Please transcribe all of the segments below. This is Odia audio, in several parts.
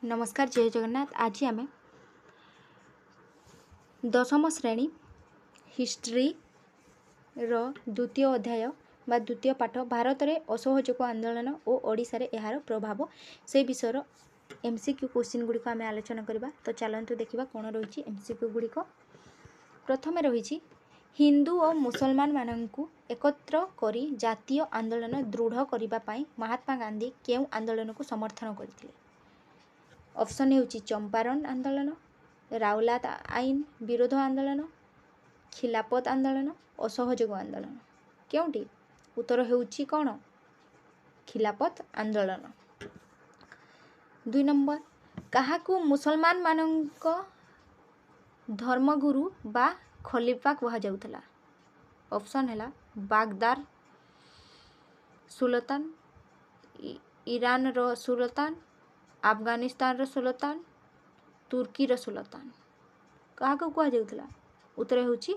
ନମସ୍କାର, ଜୟ ଜଗନ୍ନାଥ। ଆଜି ଆମେ ଦଶମ ଶ୍ରେଣୀ ହିଷ୍ଟ୍ରିର ଦ୍ୱିତୀୟ ଅଧ୍ୟାୟ ବା ଦ୍ୱିତୀୟ ପାଠ, ଭାରତରେ ଅସହଯୋଗ ଆନ୍ଦୋଳନ ଓ ଓଡ଼ିଶାରେ ଏହାର ପ୍ରଭାବ, ସେ ବିଷୟର ଏମ୍ ସି କ୍ୟୁ କୋଶ୍ଚିନ୍ ଗୁଡ଼ିକ ଆମେ ଆଲୋଚନା କରିବା। ତ ଚାଲନ୍ତୁ ଦେଖିବା କ'ଣ ରହିଛି ଏମ୍ ସି କ୍ୟୁ ଗୁଡ଼ିକ। ପ୍ରଥମେ ରହିଛି, ହିନ୍ଦୁ ଓ ମୁସଲମାନମାନଙ୍କୁ ଏକତ୍ର କରି ଜାତୀୟ ଆନ୍ଦୋଳନ ଦୃଢ଼ କରିବା ପାଇଁ ମହାତ୍ମା ଗାନ୍ଧୀ କେଉଁ ଆନ୍ଦୋଳନକୁ ସମର୍ଥନ କରିଥିଲେ? ଅପସନ୍ ହେଉଛି ଚମ୍ପାରନ୍ ଆନ୍ଦୋଳନ, ରାଉଲାତ ଆଇନ ବିରୋଧ ଆନ୍ଦୋଳନ, ଖିଲାପତ ଆନ୍ଦୋଳନ, ଅସହଯୋଗ ଆନ୍ଦୋଳନ। କେଉଁଟି? ଉତ୍ତର ହେଉଛି କ'ଣ? ଖିଲାପତ ଆନ୍ଦୋଳନ। 2 ନମ୍ବର, କାହାକୁ ମୁସଲମାନମାନଙ୍କ ଧର୍ମଗୁରୁ ବା ଖଲିଫା କୁହାଯାଉଥିଲା? ଅପସନ୍ ହେଲା ବାଗଦାଦ ସୁଲତାନ, ଇରାନର ସୁଲତାନ, ଆଫଗାନିସ୍ତାନର ସୁଲତାନ, ତୁର୍କୀର ସୁଲତାନ। କାହାକୁ କୁହାଯାଉଥିଲା? ଉତ୍ତର ହେଉଛି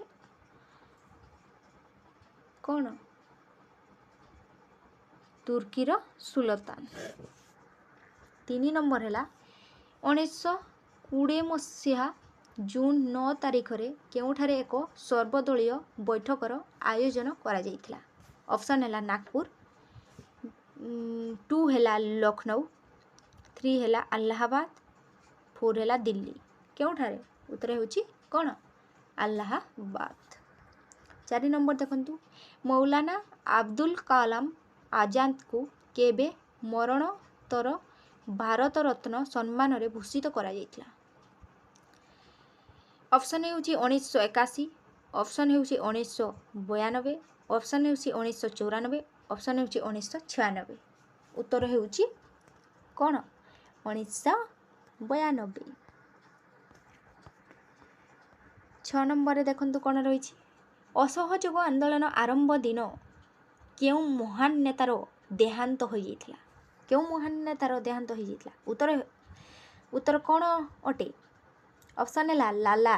କ'ଣ? ତୁର୍କୀର ସୁଲତାନ। 3 ନମ୍ବର ହେଲା, 1920 ମସିହା ଜୁନ୍ 9 ତାରିଖରେ କେଉଁଠାରେ ଏକ ସର୍ବଦଳୀୟ ବୈଠକର ଆୟୋଜନ କରାଯାଇଥିଲା? ଅପସନ୍ ହେଲା ନାଗପୁର, 2 ହେଲା ଲକ୍ଷ୍ନୌ, 3 ହେଲା ଆହ୍ଲାବାଦ, 4 ହେଲା ଦିଲ୍ଲୀ। କେଉଁଠାରେ? ଉତ୍ତର ହେଉଛି କ'ଣ? ଆହ୍ଲାବାଦ। 4 ନମ୍ବର ଦେଖନ୍ତୁ, ମୌଲାନା ଆବଦୁଲ କାଲାମ ଆଜାଦଙ୍କୁ କେବେ ମରଣୋତ୍ତର ଭାରତରତ୍ନ ସମ୍ମାନରେ ଭୂଷିତ କରାଯାଇଥିଲା? ଅପସନ୍ ହେଉଛି 1981, ଅପସନ୍ ହେଉଛି 1992, ଅପସନ୍ ହେଉଛି 1994, ଅପସନ୍ ହେଉଛି 1996। ଉତ୍ତର ହେଉଛି କ'ଣ? 1992। 6 ନମ୍ବରରେ ଦେଖନ୍ତୁ କ'ଣ ରହିଛି। ଅସହଯୋଗ ଆନ୍ଦୋଳନ ଆରମ୍ଭ ଦିନ କେଉଁ ମହାନ ନେତାର ଦେହାନ୍ତ ହୋଇଯାଇଥିଲା? କେଉଁ ମହାନ ନେତାର ଦେହାନ୍ତ ହୋଇଯାଇଥିଲା? ଉତ୍ତର କ'ଣ ଅଟେ? ଅପସନ୍ ହେଲା ଲାଲା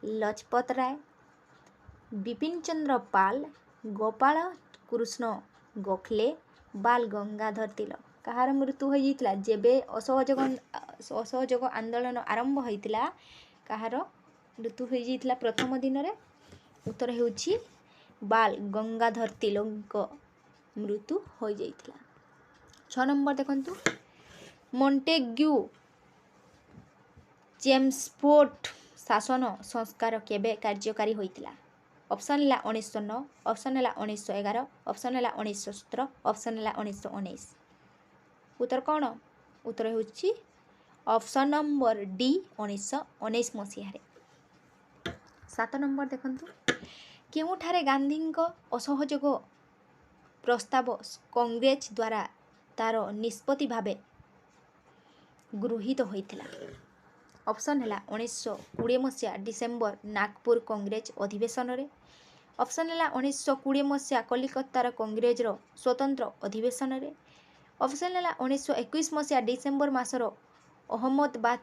ଲଜପତ ରାୟ, ବିପିନ ଚନ୍ଦ୍ର ପାଲ, ଗୋପାଳ କୃଷ୍ଣ ଗୋଖଲେ, ବାଲ ଗଙ୍ଗାଧର ତିଲକ। କାହାର ମୃତ୍ୟୁ ହୋଇଯାଇଥିଲା? ଯେବେ ଅସହଯୋଗ ଆନ୍ଦୋଳନ ଆରମ୍ଭ ହୋଇଥିଲା, କାହାର ମୃତ୍ୟୁ ହୋଇଯାଇଥିଲା ପ୍ରଥମ ଦିନରେ? ଉତ୍ତର ହେଉଛି ବାଲ ଗଙ୍ଗାଧର ତିଲକଙ୍କ ମୃତ୍ୟୁ ହୋଇଯାଇଥିଲା। 6 ନମ୍ବର ଦେଖନ୍ତୁ, ମଣ୍ଟେଗ୍ୟୁ ଚେମ୍ସଫୋର୍ଡ ଶାସନ ସଂସ୍କାର କେବେ କାର୍ଯ୍ୟକାରୀ ହୋଇଥିଲା? ଅପସନ୍ ହେଲା 1909, ଅପସନ୍ ହେଲା 1911, ଅପସନ୍ ହେଲା 1917, ଅପସନ୍ ହେଲା 1919। ଉତ୍ତର କ'ଣ? ଉତ୍ତର ହେଉଛି ଅପସନ୍ ନମ୍ବର ଡି, 1919 ମସିହାରେ। 7 ନମ୍ବର ଦେଖନ୍ତୁ, କେଉଁଠାରେ ଗାନ୍ଧୀଙ୍କ ଅସହଯୋଗ ପ୍ରସ୍ତାବ କଂଗ୍ରେସ ଦ୍ୱାରା ତାର ନିଷ୍ପତ୍ତି ଭାବେ ଗୃହୀତ ହୋଇଥିଲା? ଅପସନ୍ ହେଲା 1920 ମସିହା ଡିସେମ୍ବର ନାଗପୁର କଂଗ୍ରେସ ଅଧିବେଶନରେ, ଅପସନ୍ ହେଲା 1920 ମସିହା କଲିକତାର କଂଗ୍ରେସର ସ୍ୱତନ୍ତ୍ର ଅଧିବେଶନରେ, ଅପସନ୍ ହେଲା 1921 ମସିହା ଡିସେମ୍ବର ମାସର ଅହମ୍ମଦାବାଦ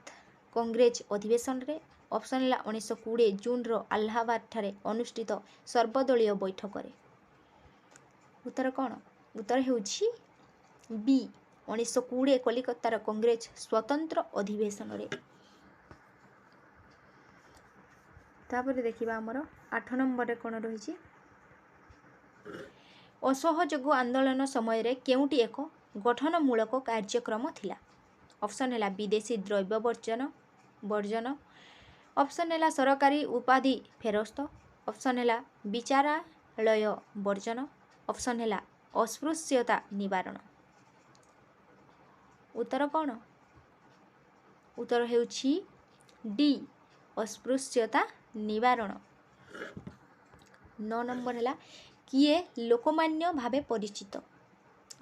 କଂଗ୍ରେସ ଅଧିବେଶନରେ, ଅପସନ୍ ହେଲା 1920 ଜୁନ୍ର ଆହ୍ଲାବାଦଠାରେ ଅନୁଷ୍ଠିତ ସର୍ବଦଳୀୟ ବୈଠକରେ। ଉତ୍ତର କ'ଣ? ଉତ୍ତର ହେଉଛି ବି, 1920 କଲିକତାର କଂଗ୍ରେସ ସ୍ୱତନ୍ତ୍ର ଅଧିବେଶନରେ। ତାପରେ ଦେଖିବା ଆମର 8 ନମ୍ବରରେ କ'ଣ ରହିଛି। ଅସହଯୋଗ ଆନ୍ଦୋଳନ ସମୟରେ କେଉଁଟି ଏକ ଗଠନମୂଳକ କାର୍ଯ୍ୟକ୍ରମ ଥିଲା? ଅପସନ୍ ହେଲା ବିଦେଶୀ ଦ୍ରବ୍ୟ ବର୍ଜନ, ଅପସନ୍ ହେଲା ସରକାରୀ ଉପାଧି ଫେରସ୍ତ, ଅପସନ୍ ହେଲା ବିଚାରାଳୟ ବର୍ଜନ, ଅପସନ୍ ହେଲା ଅସ୍ପୃଶ୍ୟତା ନିବାରଣ। ଉତ୍ତର କ'ଣ? ଉତ୍ତର ହେଉଛି ଡି, ଅସ୍ପୃଶ୍ୟତା ନିବାରଣ। 9 ନମ୍ବର ହେଲା, କିଏ ଲୋକମାନ୍ୟ ଭାବେ ପରିଚିତ?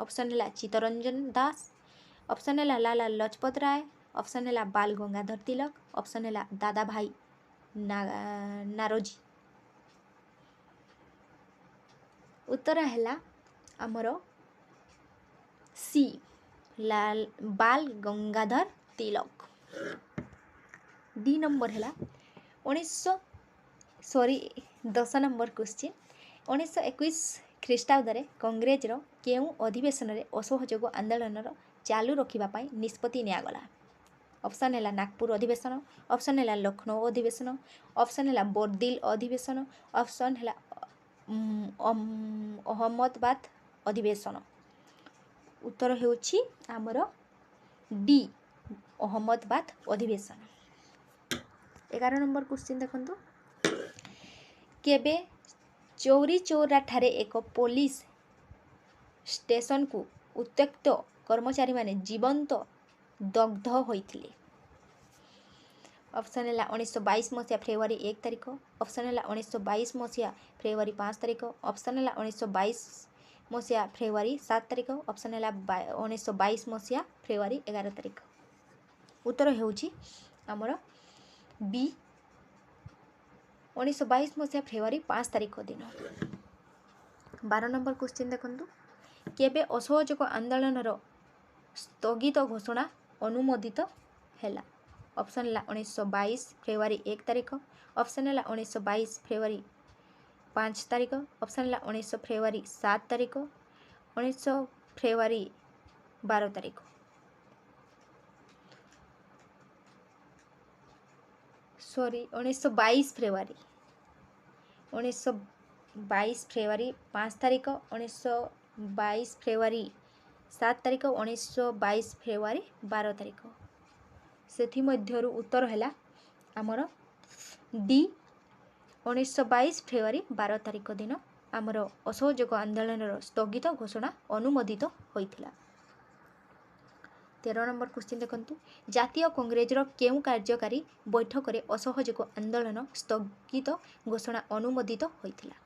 ଅପସନ୍ ହେଲା ଚିତ୍ତରଞ୍ଜନ ଦାସ, ଅପସନ୍ ହେଲା ଲାଲା ଲଜପତ ରାୟ, ଅପସନ୍ ହେଲା ବାଲ ଗଙ୍ଗାଧର ତିଲକ, ଅପସନ୍ ହେଲା ଦାଦା ଭାଇ ନାରୋଜୀ। ଉତ୍ତର ହେଲା ଆମର ସି, ବାଲ ଗଙ୍ଗାଧର ତିଲକ। 2 ନମ୍ବର ହେଲା ଉଣେଇଶହ, ସରି, 10 ନମ୍ବର କ୍ୱେଶ୍ଚିନ୍, 1921 ଖ୍ରୀଷ୍ଟାବ୍ଦରେ କଂଗ୍ରେସର କେଉଁ ଅଧିବେଶନରେ ଅସହଯୋଗ ଆନ୍ଦୋଳନର ଚାଲୁ ରଖିବା ପାଇଁ ନିଷ୍ପତ୍ତି ନିଆଗଲା? ଅପସନ୍ ହେଲା ନାଗପୁର ଅଧିବେଶନ, ଅପସନ୍ ହେଲା ଲକ୍ଷ୍ନୌ ଅଧିବେଶନ, ଅପସନ୍ ହେଲା ବର୍ଦିଲ ଅଧିବେଶନ, ଅପସନ୍ ହେଲା ଅହମ୍ମଦାବାଦ ଅଧିବେଶନ। ଉତ୍ତର ହେଉଛି ଆମର ଡି, ଅହମ୍ମଦାବାଦ ଅଧିବେଶନ। 11 ନମ୍ବର କ୍ୱେଶ୍ଚିନ୍ ଦେଖନ୍ତୁ, କେବେ ଚୌରି ଚୌରାଠାରେ ଏକ ପୋଲିସ ଷ୍ଟେସନକୁ ଉତ୍ତ୍ୟକ୍ତ କର୍ମଚାରୀମାନେ ଜୀବନ୍ତ ଦଗ୍ଧ ହୋଇଥିଲେ? ଅପସନ୍ ହେଲା 1922 ମସିହା ଫେବୃଆରୀ 1 ତାରିଖ, ଅପସନ୍ ହେଲା 1922 ମସିହା ଫେବୃଆରୀ 5 ତାରିଖ, ଅପସନ୍ ହେଲା 1922 ମସିହା ଫେବୃଆରୀ 7 ତାରିଖ, ଅପସନ୍ ହେଲା 1922 ମସିହା ଫେବୃଆରୀ 11 ତାରିଖ। ଉତ୍ତର ହେଉଛି ଆମର ବି, 1922 ମସିହା ଫେବୃଆରୀ 5 ତାରିଖ ଦିନ। 12 ନମ୍ବର କ୍ୱେଶ୍ଚିନ୍ ଦେଖନ୍ତୁ, କେବେ ଅସହଯୋଗ ଆନ୍ଦୋଳନର ସ୍ଥଗିତ ଘୋଷଣା ଅନୁମୋଦିତ ହେଲା? ଅପସନ୍ ହେଲା 1922 ଫେବୃଆରୀ 1 ତାରିଖ, ଅପସନ୍ ହେଲା 1922 ଫେବୃଆରୀ 5 ତାରିଖ, ଅପସନ୍ ହେଲା 19 ଫେବୃଆରୀ 7 ତାରିଖ, 19 ଫେବୃଆରୀ 12 ତାରିଖ। ସରି, 1922 ଫେବୃଆରୀ, 1922 ଫେବୃଆରୀ 5 ତାରିଖ, 1922 ଫେବୃଆରୀ 7 ତାରିଖ, 1922 ଫେବୃଆରୀ 12 ତାରିଖ। ସେଥିମଧ୍ୟରୁ ଉତ୍ତର ହେଲା ଆମର ଡି, 1922 ଫେବୃଆରୀ 12 ତାରିଖ ଦିନ ଆମର ଅସହଯୋଗ ଆନ୍ଦୋଳନର ସ୍ଥଗିତ ଘୋଷଣା ଅନୁମୋଦିତ ହୋଇଥିଲା। 13 ନମ୍ବର କ୍ୱେଶ୍ଚିନ୍ ଦେଖନ୍ତୁ, ଜାତୀୟ କଂଗ୍ରେସର କେଉଁ କାର୍ଯ୍ୟକାରୀ ବୈଠକରେ ଅସହଯୋଗ ଆନ୍ଦୋଳନ ସ୍ଥଗିତ ଘୋଷଣା ଅନୁମୋଦିତ ହୋଇଥିଲା?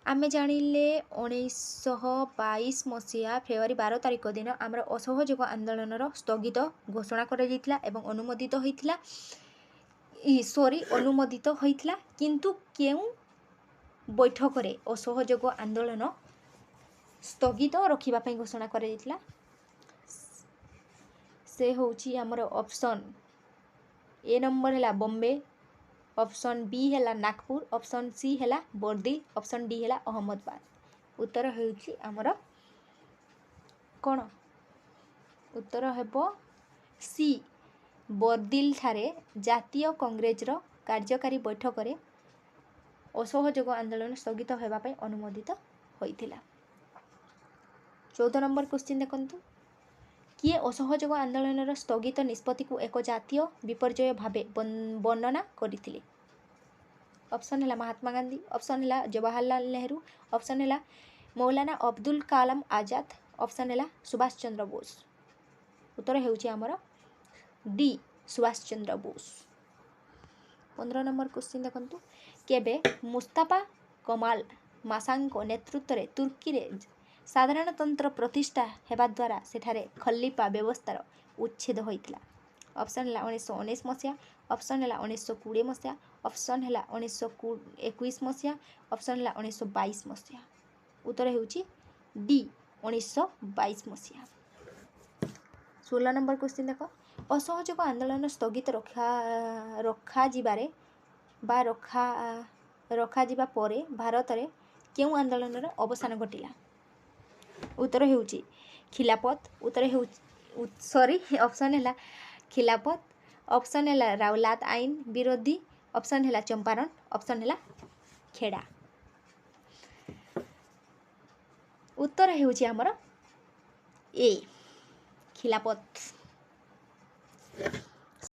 ଆମେ ଜାଣିଲେ 1922 ମସିହା ଫେବୃଆରୀ 12 ତାରିଖ ଦିନ ଆମର ଅସହଯୋଗ ଆନ୍ଦୋଳନର ସ୍ଥଗିତ ଘୋଷଣା କରାଯାଇଥିଲା ଏବଂ ଅନୁମୋଦିତ ହୋଇଥିଲା, ସରି ଅନୁମୋଦିତ ହୋଇଥିଲା। କିନ୍ତୁ କେଉଁ ବୈଠକରେ ଅସହଯୋଗ ଆନ୍ଦୋଳନ ସ୍ଥଗିତ ରଖିବା ପାଇଁ ଘୋଷଣା କରାଯାଇଥିଲା? ସେ ହେଉଛି ଆମର ଅପସନ୍ ଏ ନମ୍ବର ହେଲା ବମ୍ବେ, ଅପସନ୍ ବି ହେଲା ନାଗପୁର, ଅପସନ୍ ସି ହେଲା ବର୍ଦିଲ, ଅପସନ୍ ଡି ହେଲା ଅହମ୍ମଦାବାଦ। ଉତ୍ତର ହେଉଛି ଆମର କ'ଣ? ଉତ୍ତର ହେବ ସି, ବର୍ଦିଲଠାରେ ଜାତୀୟ କଂଗ୍ରେସର କାର୍ଯ୍ୟକାରୀ ବୈଠକରେ ଅସହଯୋଗ ଆନ୍ଦୋଳନ ସ୍ଥଗିତ ହେବା ପାଇଁ ଅନୁମୋଦିତ ହୋଇଥିଲା। 14 ନମ୍ବର କ୍ୱେଶ୍ଚିନ୍ ଦେଖନ୍ତୁ, କିଏ ଅସହଯୋଗ ଆନ୍ଦୋଳନର ସ୍ଥଗିତ ନିଷ୍ପତ୍ତିକୁ ଏକ ଜାତୀୟ ବିପର୍ଯ୍ୟୟ ଭାବେ ବର୍ଣ୍ଣନା କରିଥିଲେ? ଅପସନ୍ ହେଲା ମହାତ୍ମା ଗାନ୍ଧୀ, ଅପସନ୍ ହେଲା ଜବାହରଲାଲ ନେହେରୁ, ଅପସନ୍ ହେଲା ମୌଲାନା ଅବଦୁଲ କାଲାମ ଆଜାଦ, ଅପସନ୍ ହେଲା ସୁଭାଷ ଚନ୍ଦ୍ର ବୋଷ। ଉତ୍ତର ହେଉଛି ଆମର D, Subhash Chandra Bose. 15 number question ଦେଖନ୍ତୁ, କେବେ ମୁସ୍ତାଫା କମାଲ ମାସାଙ୍କ ନେତୃତ୍ୱରେ ତୁର୍କୀରେ ସାଧାରଣତନ୍ତ୍ର ପ୍ରତିଷ୍ଠା ହେବା ଦ୍ୱାରା ସେଠାରେ ଖଲିଫା ବ୍ୟବସ୍ଥାର ଉଚ୍ଛେଦ ହୋଇଥିଲା? ଅପସନ୍ ହେଲା 1919 ମସିହା, ଅପସନ୍ ହେଲା 1920 ମସିହା, ଅପସନ୍ ହେଲା 1921 ମସିହା, ଅପସନ୍ ହେଲା 1922 ମସିହା। ଉତ୍ତର ହେଉଛି ଡି, 1922 ମସିହା। 16 ନମ୍ବର କ୍ୱେଶ୍ଚିନ୍ ଦେଖ, ଅସହଯୋଗ ଆନ୍ଦୋଳନ ସ୍ଥଗିତ ରଖାଯିବାରେ ବା ରଖାଯିବା ପରେ ଭାରତରେ କେଉଁ ଆନ୍ଦୋଳନର ଅବସାନ ଘଟିଲା? ଉତ୍ତର ହେଉଛି ଖିଲାପତ, ଉତ୍ତର ହେଉଛି ସରି ଅପସନ୍ ହେଲା ଖିଲାପତ, ଅପସନ୍ ହେଲା ରାଉଲାତ ଆଇନ ବିରୋଧୀ, ଅପସନ୍ ହେଲା ଚମ୍ପାରଣ, ଅପସନ୍ ହେଲା ଖେଡ଼ା। ଉତ୍ତର ହେଉଛି ଆମର ଏ, ଖିଲାପତ।